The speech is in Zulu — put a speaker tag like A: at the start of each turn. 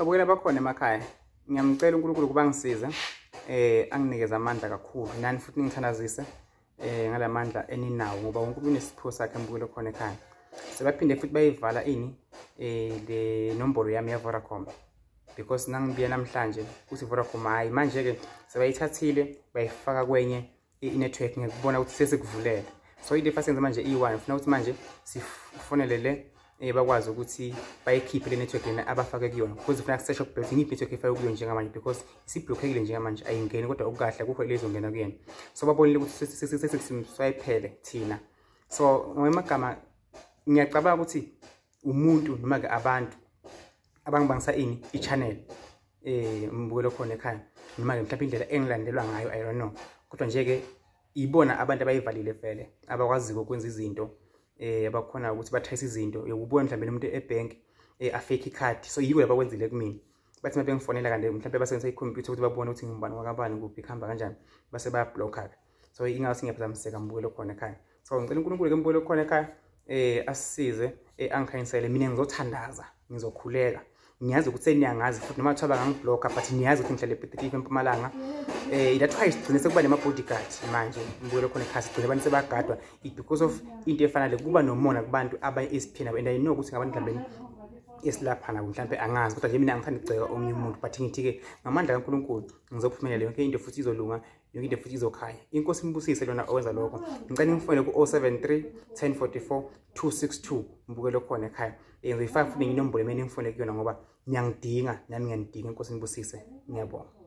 A: Babukela bakhona emakhaya, ngiyamcela uNkulunkulu ukuba angisize, anginikeze amandla kakhulu, nani futhi ningithandazise ngalamandla eninawo, ngoba wonke umuntu unesiphiwo sakhe mbukelo khona ekhaya. Sebaphinde futhi bayivala ini le nombolo yami ya Vodacom, because nangibuya namhlanje kuthi Vodacom hayi, manje ke sebayithathile bayifaka kwenye i-network, ngikubona ukuthi sesikuvulela. So into efasenze manje i1 ufuna ukuthi manje sifonele le bakwazi ukuthi bayikhiphe le network lena abafake kuyona, because ufuna kusesha kubheka ngiphi network efake kuyo njengamanje, because isiblockekile njengamanje ayingeni, kodwa okukahle akukho lezongena kuyena. So babonile ukuthi sesikuswayiphele thina. So ngamagama ngiyacabanga ukuthi umuntu noma ke abantu abangibangisa ini i-channel mbukelo khona ekhaya, noma ke mhlawumbe indlela engilandelwa ngayo, I don't know, kodwa nje ke ibona abantu abayivalile vele, abakwazi ukwenza izinto abakhona ukuthi bathayise izinto, uyobona mhlawumbe umuntu ebank afake icard. So yiko abakwenzile kumina, bathi uma bengifonela kanti mhlawumbe basebenzisa ikhompyutha ukuthi babone ukuthi ngubani wakabani kuphi kuhamba kanjani, base bayablocka. So ingathi ngiyaphazamiseka mbukelo khona ekhaya. So ngicela uNkulunkulu ke mbukelo khona ekhaya asisize, angikhanyisele mina, ngizothandaza, ngizokhuleka. Ngiyazi ukuthi seniyangazi futhi noma kuthiwa bangangiblocka, but niyazi ukuthi ngihlale ePiet eMpumalanga. That's why sigcine sekuba nema-bodyguard manje mbukelo khona ekhaya, sigcine abantu sebagadwa because of into efana le, kuba nomona kubantu abayi-SP nabo. And I know ukuthi ngabantu mhlawumbe esilapha nabo, mhlawumbe angazi, kodwa nje mina angithandi ukugceka omunye umuntu, but ngithi-ke ngamandla kaNkulunkulu ngizophumelela, yonke into futhi izolunga, yonke into futhi izokhanya. Inkosi imbusise lona owenza lokho. Ngicela ngifonele ku-073 1044 262 mbukelo khona ekhaya. Ngizoyifaka futhi inombolo emene ngifone kuyona, ngoba niyangidinga nami ngiyanidinga. Inkosi inibusise, ngiyabonga.